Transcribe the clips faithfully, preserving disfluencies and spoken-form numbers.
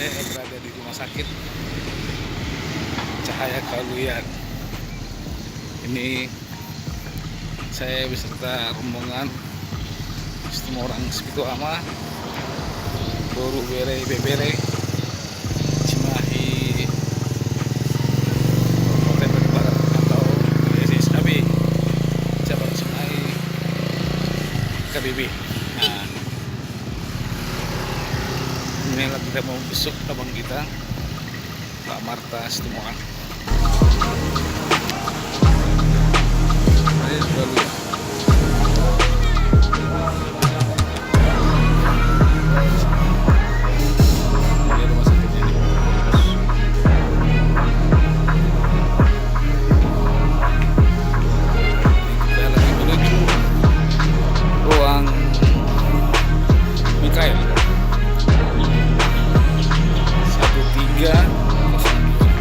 Saya berada di Rumah Sakit Cahaya Keahlian. Ini saya beserta rombongan Situmorang Sipitu Ama, boru, bere, ibebere, Cimahi, Kota Bandung Barat atau S S K B, cabang Cimahi, K B B. Nah, inilah kita mau besuk abang kita, Pak Marta Situmorang. Ayo, lalu. Ini rumah sakitnya nih. Kita lagi menuju ruang Mikael. Satu tiga kosong dua.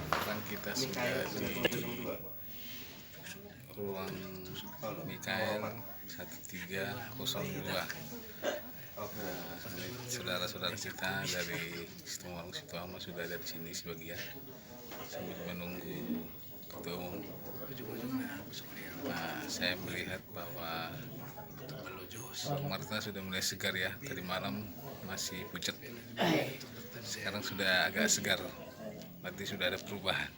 Sekarang kita sudah di ruang Mikael satu tiga kosong dua. Nah, saudara-saudara kita dari Situmorang Sipitu Ama sudah ada di sini sebagian sambil menunggu ketua umum. Nah, saya melihat bahwa Bang Marta sudah mulai segar ya, tadi malam masih pucet, sekarang sudah agak segar. Berarti sudah ada perubahan.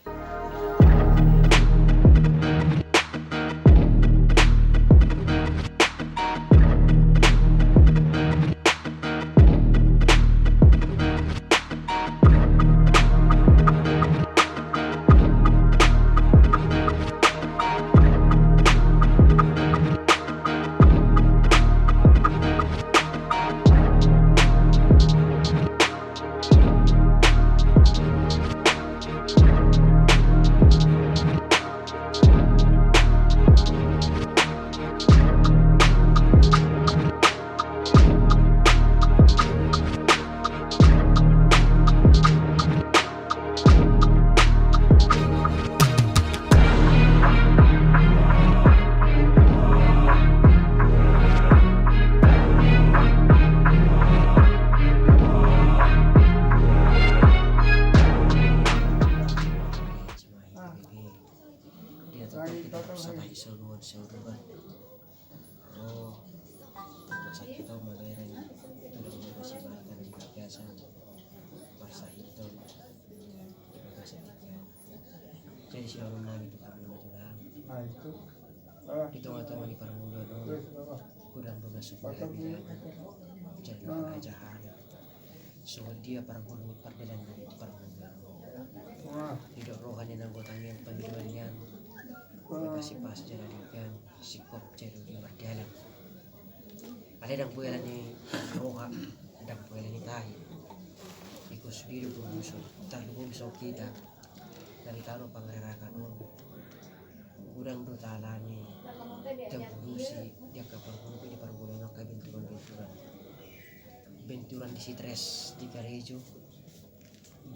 Dia tetap kita bersama iso nuan sauduran. Oh, masa kita mamereng, itu udah mau kasih makan di bagasan, masa itu di bagasan ikan. Jadi si orang nami itu kami mau tulang. Di tengah-tengah di parmuda dong. Kudang dona sebuah bilang. Jadi ajahan. Songon dia parguru pardalan di parguru. Didok roha ni nanggo tangiang pangidoan nian. Dipasipas jala diugan sikop jala di mardalan. Alai ndang pola ni roha, ndang pola ni tahi. Iko sudiro guru so, tarlumobi so kita. Dari tano pangarerakan on. Godang do taala ni tagurusi di angka parguru di parguru angka benturan-benturan. Benturan di stres di karejo,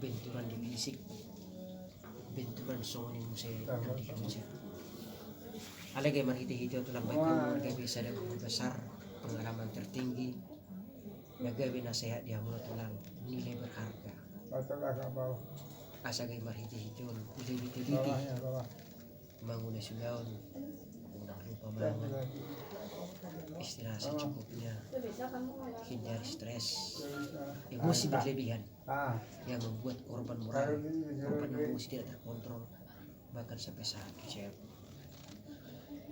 benturan di fisik, benturan songon i muse nang di hujang. Alai gabe marhite-hite on tulang, baik hamu gabe sada guru besar, pengalaman tertinggi, na gabe nasehat di hamu tulang, nilai berharga. Asa gabe marhite-hite on uli ni teliti. Mangula sudaon, unang lupa mangan. Istirahat secukupnya. Hindari stres. Emosi berlebihan yang membuat korban moral, korban emosi tidak terkontrol, bahkan sampai sakit, siap.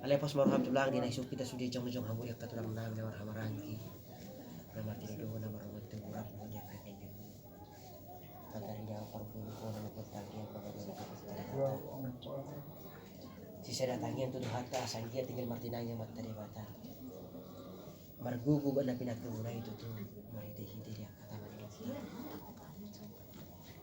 Alai pos ma roham tulang, di na isuk kita sude jongjong hamu di angka tulang nami na marhahamaranggi, na martinodohon, na marhobas tu burak, na di angka denggan. Patarida parguru, pola na bertanggiang, patarida na bertanggiang. Sisada tangiang tu Tuhanta, asa anggiat tinggal martinangi Amanta Debata. Margogo ba na pinantikhononta i tutu, marhite-hite di angka tangan ni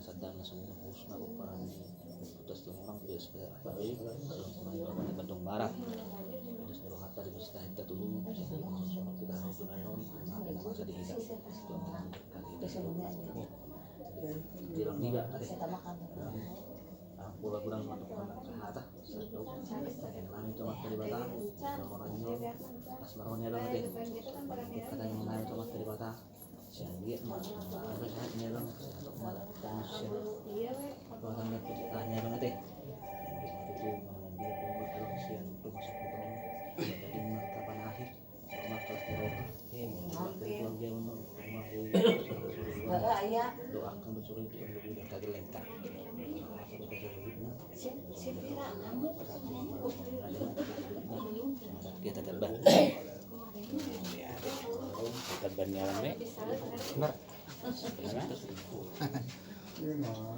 Sandang na sumurung, khususna pomparan Kota Situmorang, P S P R K B, Kota Bandung Barat. Terus rohanta di Gusti Tuhan, kita harus menonton, kita harus menonton. Bilang tidak, ada. Aku lagu dan mantap mantap kata. Satu. Yang kami cuma terlibat. Orang-orangnya pas maroni ada, oke. Kita yang kami cuma terlibat. Sian dia mah, apa sih, ini orang, sian tok malah, sian. Apa namanya, ceritanya orang teh. Yang dia itu, dia pun orang sian rumah sakit orang. Jadi, mah, kapan akhir? Sama kelas di rumah. Ini, keluarga orang, rumah gue. Doakan betul itu, yang lebih dekat lengkap. Kita tambah. Tambah ni alam ni.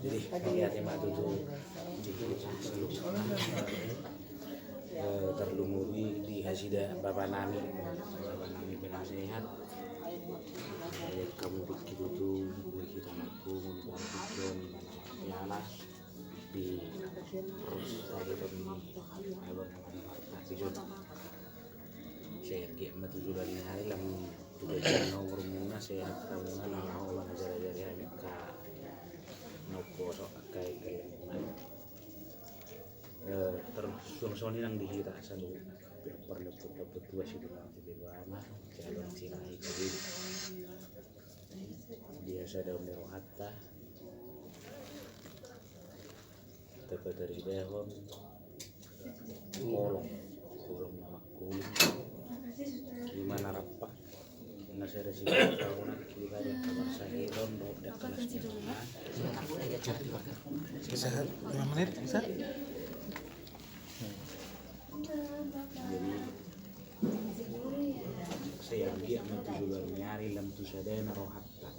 Jadi, ya, terima tutu. Eh, tarlumobi di hasida bapa nami, bapa nami penasehat. Eh, hamu pikir tutu, hita mampu, mampu, mampu, di terus saya ketemu abang, abang, abang. Sergi ma tu joloan ni ari, lam tu gajian na umurmuna, sehat hamuna, na laho manjajari hami angka na umposo, angka i. Eh, terus songon i nang di hita saluhut, pinompar ni ompunta, tua si dongan, si beluana, si abang, si nai, si bibi. Biasa daun ni rohanta. Tapataridahon kolong, kolong na mangkuling, ima na rampak, na sada sibawa tahu na kiri kali, kabar sahidon, dohot dia kelas. Bisa lima menit, bisa? Jadi, saya ambil ama tujuh belas nyari lam tu sadana rohanta.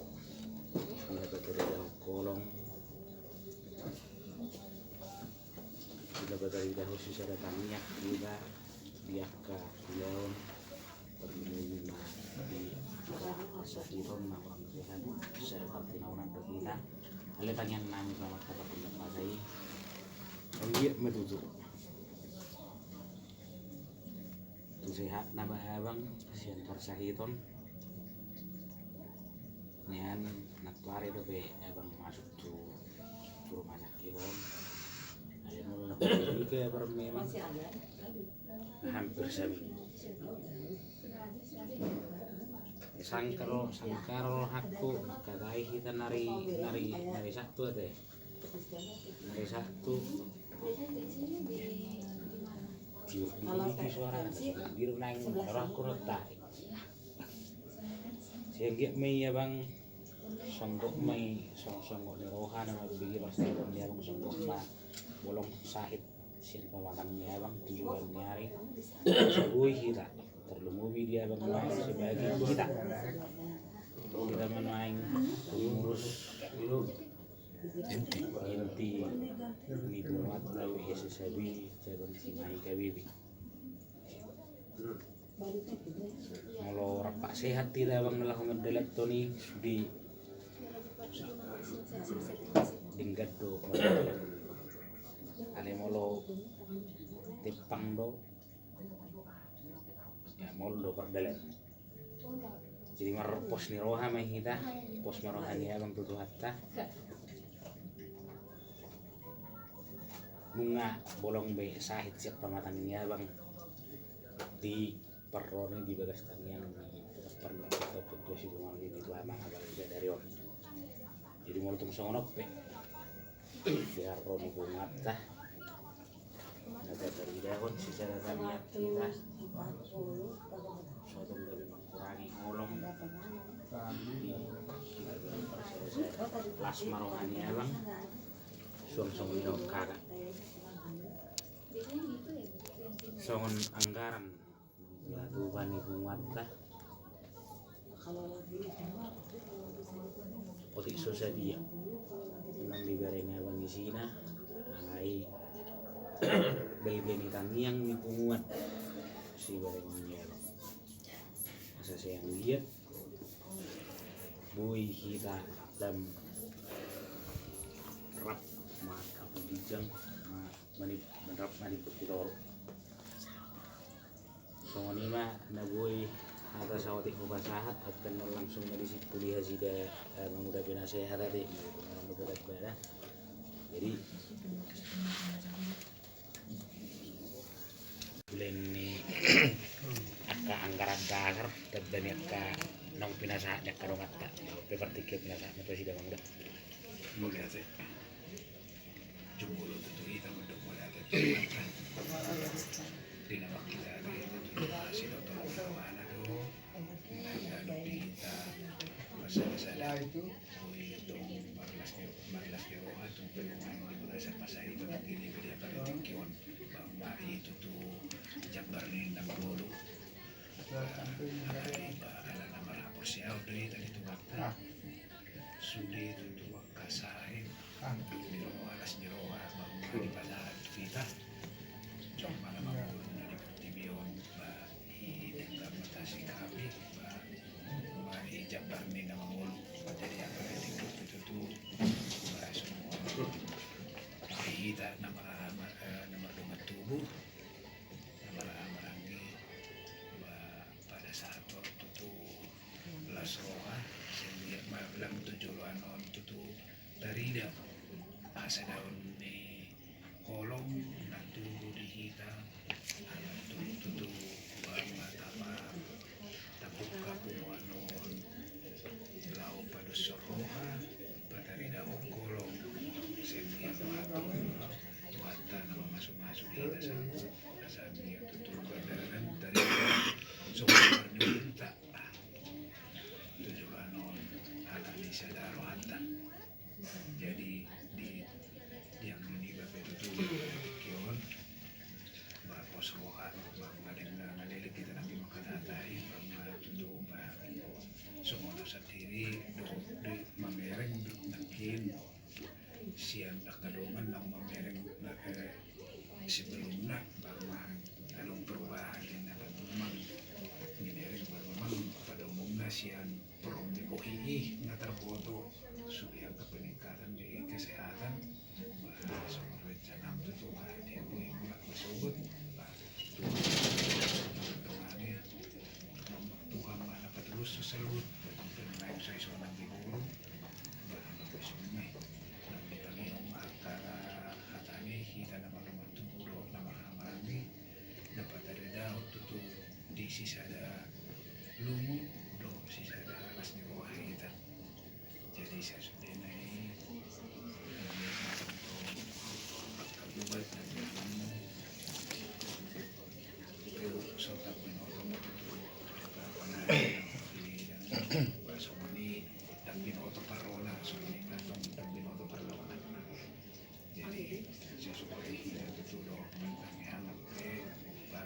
Tapataridahon kolong. Tapataridahon sisada tangiang hita di angka ulaon, terlebih ma di angka sahidon na hurang sehat, sehat tinaunan do hita. Ale tangiang nami selamat dapat pendapat tadi. Ambil ma tutu. Tu sehat nama abang, sian parsahidon. Nian nantuari dope abang masuk tu, tu rumah sakit on. Ada mulu na pergi ke memang hampir seminggu. Sangkar, sangkar hakku, maka hita nari, nari, nari Sabtu ate. Hari Sabtu. Tiur dulu di suara, di rumah yang orang kurang tarik. Sehingga mai abang songgok mai, song-, songgok ni roha nama bigi pasti dia abang songgok ma bolong sahit sian pamatang ni abang tujuh belas ni hari. Sabui hita, terlumobi dia abang mai sebagai kita. Kita menuai pengurus inti. Inti ni umat lalu hese sabi cabang si mai kabibi. Molo rampak sehat hita abang na laho mandalan toni sudi denggan do. Ale molo timpang do, ya, molo do pardalan. Jadi marpos ni roha ma hita, pos ma roha ni abang tu Tuhanta. Nunga bolong be sahit sian pamatang ni abang di parroni di bagas tangiang ni parmata tu situasi bunga di tu amang abang sadari on. Jadi molo tung songon on pe di parroni bunganta na taridahon sisada tangiang hita. Sotung gabe mangkurangi holong di las ma roha ni abang. Suang songon i dohot kakak songon anggaran na tupa ni bunganta. Otik so sadia nang dibereng abang isina alai belbel ni tangiang ni punguan sibereng ni abang. Asa sai anggiat boi hita lam rap ma apu ginjang ma manip manrap manip di toru. Songon i ma na boi hata saotik hupasahat. Attan non langsung ma disi puli hasida manguda penasehat ate. Jadi puli ni angka anggaran dasar tanda ni angka naung pinasahat ni angka donganta. Pe partingkian pinasahat na tu hasida manguda. Jumolo tutu hita mandok mauliate tu Tuhanta. Di na mangkilala hita tu Tuhanta, sidok tolong Amana do na ganup di hita marsada-sada. Boi tong marlas ni, marlas ni roha tu pe nunga di bagasan masa i tu nang di na di angka tingki on. Ba ma i tutu jambar ni na mangolu. Ba ala na marhaporseaon do hita di Tuhanta. Sude tutu angka sae, angka ni roha, las ni roha, ba nunga dipasahat tu hita. Jom ma na mangolu na di portibi on, ba i denggan ma tasikapi, ba ma i jambar ni na mangolu. Jadi angka na tingki tutu, ba songon hita na mar, na mardongan tubu, na marhahamaranggi, ba pada saat waktu tu las roha, sehingga malam tu joloan on tutu tarida hasadaon ni holong na tubu di hita, ala tutu bangga tama, tabuka punguan on, laho padoshon roha, pataridahon holong, sehingga matu Tuhanta na mamasu-masu di hita sahat. Asa dia tutu berdalan dari sumber nyunta. Tujuan on ala ni sada rohanta. Jadi di yang ini bapak tutu kion ba pos roha ba madeng na ngalele kita nanti makan hatai ba ma tutu ba songon sandiri do di mamereng nangkin. Sian angka dongan naung mamereng na, eh, sebelumna ba ma adong perubahan di na memang mamereng ba memang pada umumna sian perombi bohi i na tarboto sude angka peningkatan di kesehatan. Ba songon rencana tutu ba dia bohi mulak masogot ba tu dongani. Tuhan ma na patulus saluhut, naeng sai sonang di boru. Ba na songon i, na ditangihon ma hata, hata ni hita na mardongan tubu dohot na marhahamaranggi, na pataridahon tutu di sisada lungun dohot sisada las ni roha hita. Jadi sasudena i, na biasa untuk angka ubat na biasa. Sontak binoto ma tutu angka pangaji na di, ba songon i, ndang binoto parrona, songon i, ndang binoto parlawanan. Jadi sasudena i hita tutu do mantang i hangat pe ba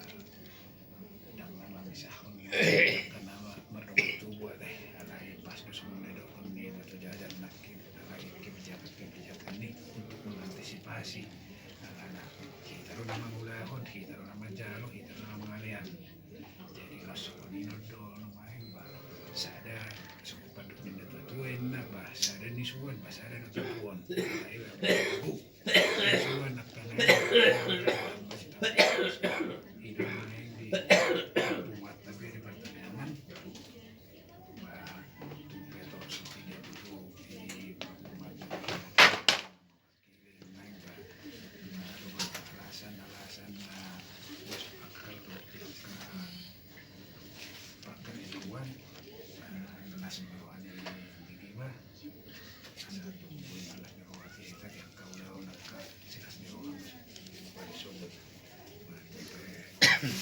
ndang na mamisahon angka na mardongan tubu ate, alai pas do songon na didok ni Datu Jajar nangkin, alai kebijakan-kebijakan i untuk mengantisipasi. Alana hita do na mangulahon, hita do na manjalo, hita do na mangalean. Jadi laos songon i do nuaeng ba sada, songon pandok ni na tuatua inna ba sada ni suan ba sada na tubuon. Alai ba Anggaran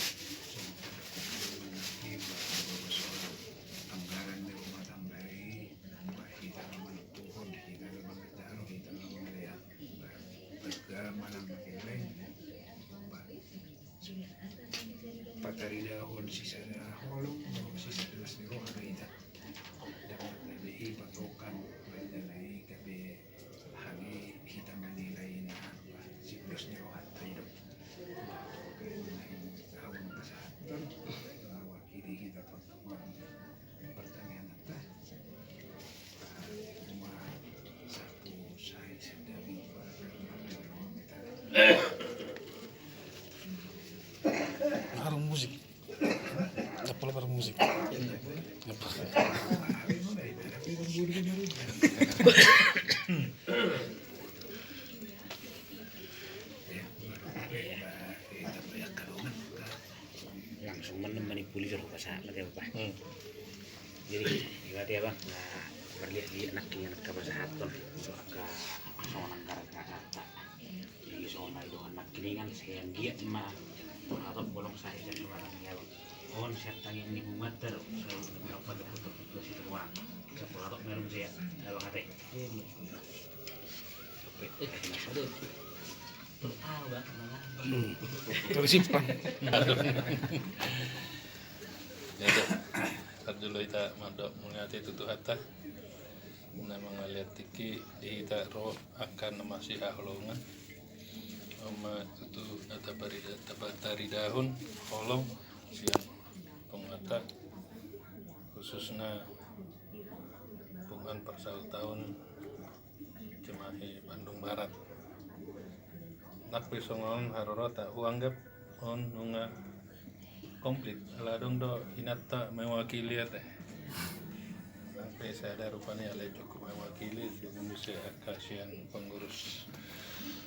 ni rumah tangga i, hita na manentuhon, hita na manjalo, hita na mangalehon. Ba, ba, manang na lain. Ba, pataridahon sisada holong, sisada las ni roha do hita. Dang gabe i patokan, dang gabe hami hita manilai na, ba, siklus ni rohanta i do. Ba, au na pasahathon, mewakili hita partangiangan. Harum musik. Dapat harum musik. Langsung manang manipuli jolo pasahat lagi apa. Hmm. Jadi, ibaratnya apa? Nah, berlihat di anak ini anak apa sahat kan. So angka songon angka rata-rata. Jadi songon ai dohon anak ini kan saya giat ma. Atau bolong saya saya sembarang ya. On saya tanya ini bunga ter. Saya berapa dapat keputusan itu uang. Saya pola tok melum saya. Kalau kata. Tersimpan. Jadi, parjolo hita mandok mauliate tu Tuhanta. Na mangalean tingki di hita ro angka na masihaholongan. On ma tutu na taparida, tapataridahon holong sian Tuhanta, khususna punguan parsautaon Cimahi Bandung Barat. Nang pe songon on haroro ta huanggap on nunga komplit. Ala adong do inanta mewakili ate. Nang pe sada rupani alai cukup mewakili, dung muse angka sian pengurus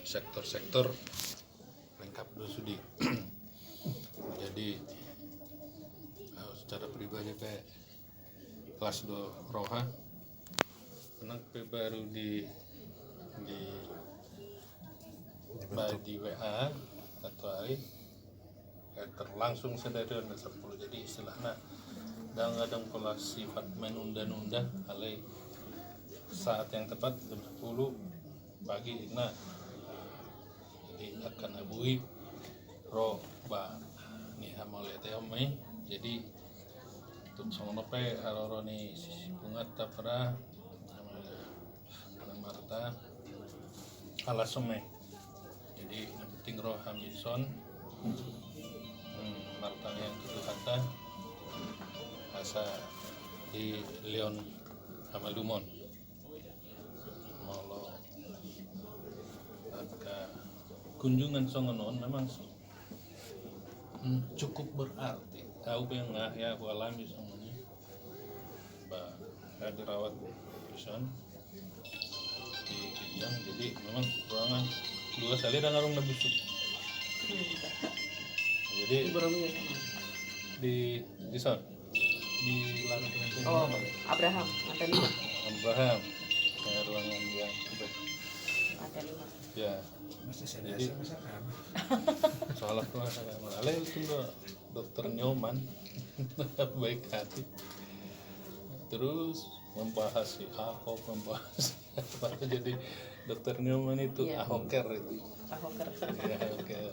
sektor-sektor lengkap do sude. Jadi, eh, secara pribadi pe las do roha. Nang pe baru di, di, ba, di W A satu hari, eh, terlangsung sadari on jam sepuluh. Jadi istilahna dang adong pola sifat menunda-nunda, alai saat yang tepat jam sepuluh pagi. Nah, jadi angka na boi ro ba ni hamauliateon ma i. Jadi tung songon on pe haroro ni si, si punguanta pra, na Marta, alas on ma i. Jadi na penting ro hami son, hmm, martangiang tu Tuhanta asa dilehon hamalumon. Molo angka kunjungan songon on memang, hmm, cukup berarti. Au pe nga ya hualami songon i. Ba, nga dirawat di son di ginjang, jadi memang ruangan dua sali dang adong na busuk. Jadi di, di son. Di lantai. Oh, Abraham, lantai lima. Abraham. Yang ruangan yang lantai lima. Ya. Jadi, salah tuh, salah. Alai itu do dokter Nyoman. Baik hati. Terus membahas si Ahok, membahas apa. Jadi dokter Nyoman itu, iya, Ahoker itu. Ahoker. Iya, Ahoker.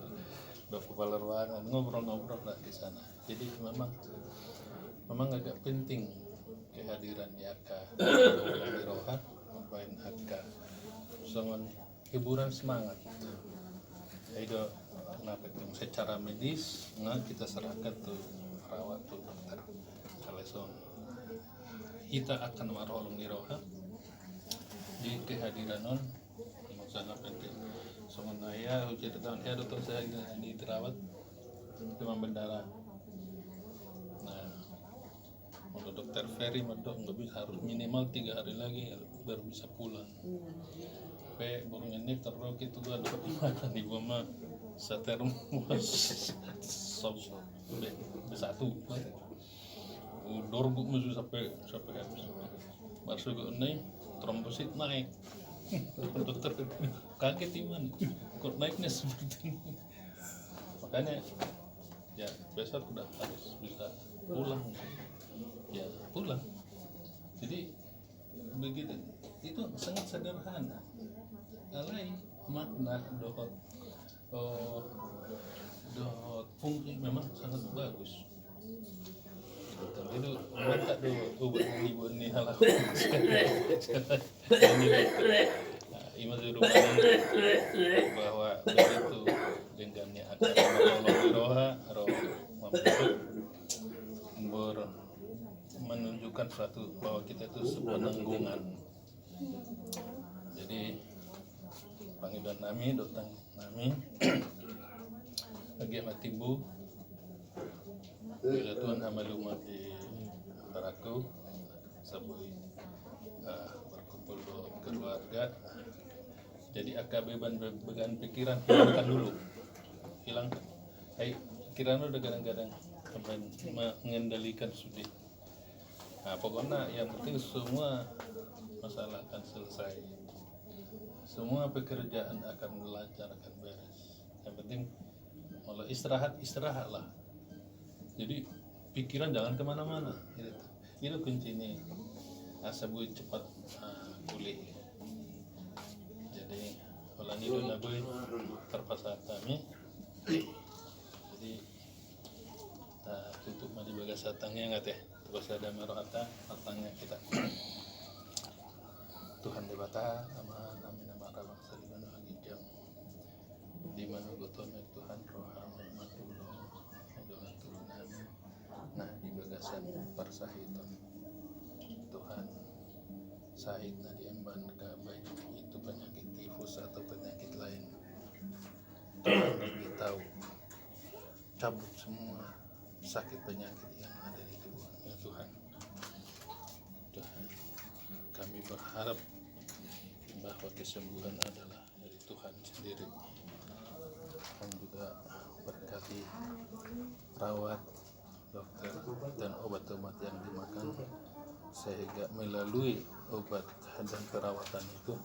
Udah kepala ruangan, ngobrol-ngobrol lah di sana. Jadi memang, memang agak penting kehadiran di angka di roha, mambaen angka songon hiburan semangat. Jadi do, na penting secara medis, nga hita serahkan tu perawat, tu dokter. Kalau so hita angka na marholong di roha di kehadiran on, sangat penting. Songon na ia, hucerita on, ia dokter saya di, di dirawat, demam berdarah. Nah, kalau dokter Ferry mandok nggak bisa, harus minimal tiga hari lagi baru bisa pulang. Pe burung ini terus itu gua ada mata di gua mah, setermos sob be, be satu. Dorguk masuk sampai, sampai habis. Masuk ke ini, trombosit naik. Dokter kaget, iman, kok naiknya seperti ini? Makanya, ya, Besar udah harus bisa pulang. Ya, pulang. Jadi begitu. Itu sangat sederhana. Alai makna dohot, eh, dohot fungsi memang sangat bagus. Itu, itu mantap tuh, obat ibu ni halak. Nah, ima tu rupani bahwa begitu dengganna akan menolong roha, roha membentuk, ber-, menunjukkan suatu bahwa kita itu sepenanggungan. Jadi pangidoan nami dohot tangiang nami, agi ma timbo, bila Tuhan hamalumon di antarangku, saboi, eh, berkumpul dohot keluarga. Jadi angka beban, be-, beban pikiran hilangkan dulu. Hilangkan. Hai, pikiran udah kadang-kadang sampai mengendalikan sudah. Nah, pokoknya yang penting semua masalah akan selesai. Semua pekerjaan akan lancar, akan beres. Yang penting, kalau istirahat, istirahatlah. Jadi, pikiran jangan kemana-mana. Gitu. Itu kuncina. Asa boi cepat, ah, pulih. Jadi, kalau ini udah boi terpaksa kami. Jadi, kita tutup ma di bagasan tangiang, ate. Terpaksa ada marohata, tangiang kita. Tuhan Debata, Ama nami na marhabangsa di banua ginjang. Di mana gotong Tuhan roha matulo, dohot tulang nami. Nah, di bagasan parsahiton Tuhan, sahit na diemban, baik itu penyakit tifus atau penyakit lain. Tuhan lebih tahu. Cabut semua sakit penyakit yang ada di tubuhnya, Tuhan. Tuhan, kami berharap bahwa kesembuhan adalah dari Tuhan sendiri. Dan juga berkati perawat, dokter, dan obat-obat yang dimakan, sehingga melalui obat dan perawatan itu,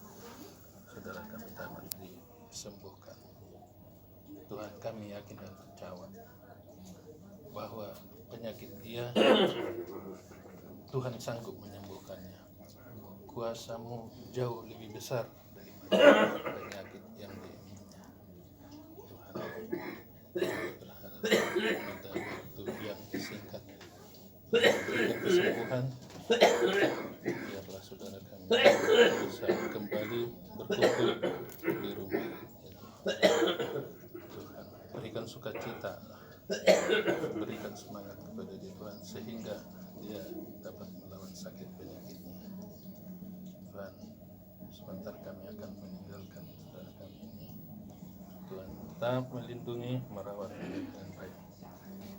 saudara kami dapat disembuhkan. Tuhan, kami yakin dan percaya bahwa penyakit dia, Tuhan sanggup menyembuhkannya. Kuasa-Mu jauh lebih besar daripada penyakit yang diimpitnya. Tuhan, berharap pada waktu yang singkat, kesembuhan, biarlah saudara kami bisa kembali berkumpul di rumah. Tuhan, berikan sukacita, berikan semangat kepada dia, Tuhan, sehingga dia dapat melawan sakit penyakitnya. Tuhan, sebentar kami akan meninggalkan saudara kami ini. Tuhan tetap melindungi, merawat dengan baik.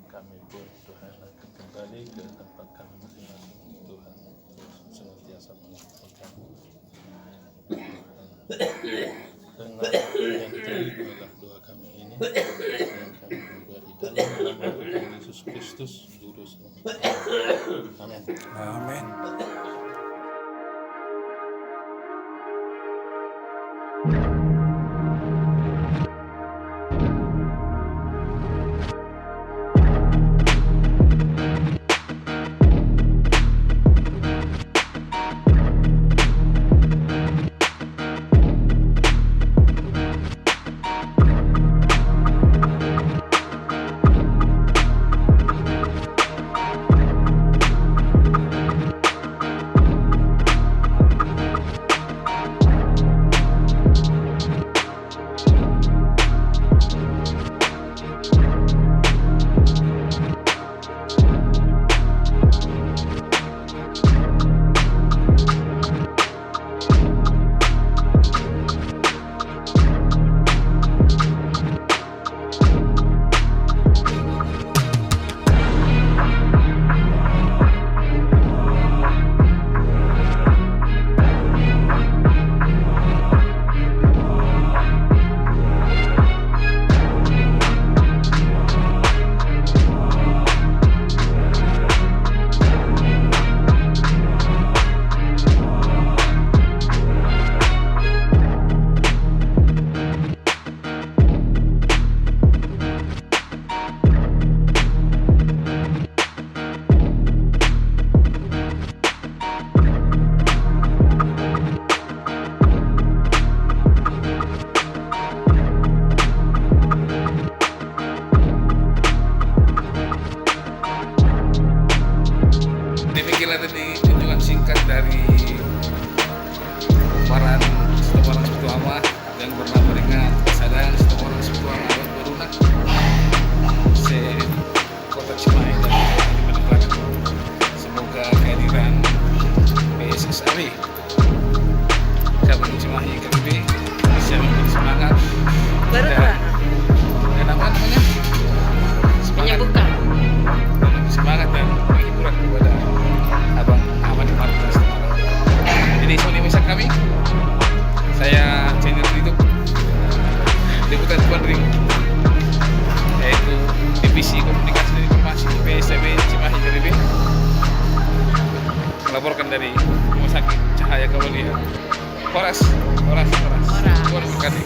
Kami pun, Tuhan, akan kembali ke tempat kami masing-masing. Tuhan senantiasa menguatkan kami. Dengar dan terimalah doa kami ini, yang kami berdoa di dalam nama Tuhan Yesus Kristus, Juru Selamat. Amin. Amin. Tadi kunjungan singkat dari Pomparan Sitopoaran Sibutuama yang bernama dengan Sadang Sitopoaran Sibutuama Alot Boruna se-Kota Cimahi dan Kalimantan Barat. Semoga kehadiran P S S A B bisa bikin Cimahi K B B bisa memberi semangat. Baru dan, tuh, dan apa namanya? Semangat. Menyembuhkan. Dan memberi semangat dan penghiburan kepada abang Ahmad Martinus. Jadi, songon i ma sian hami, saya channel YouTube Liputan Tuan Ring, yaitu Divisi Komunikasi dan Informasi P S A B Cimahi K B B, melaporkan dari Rumah Sakit Cahaya Kawalia. Horas, horas, horas. Horas. Tuhan memberkati.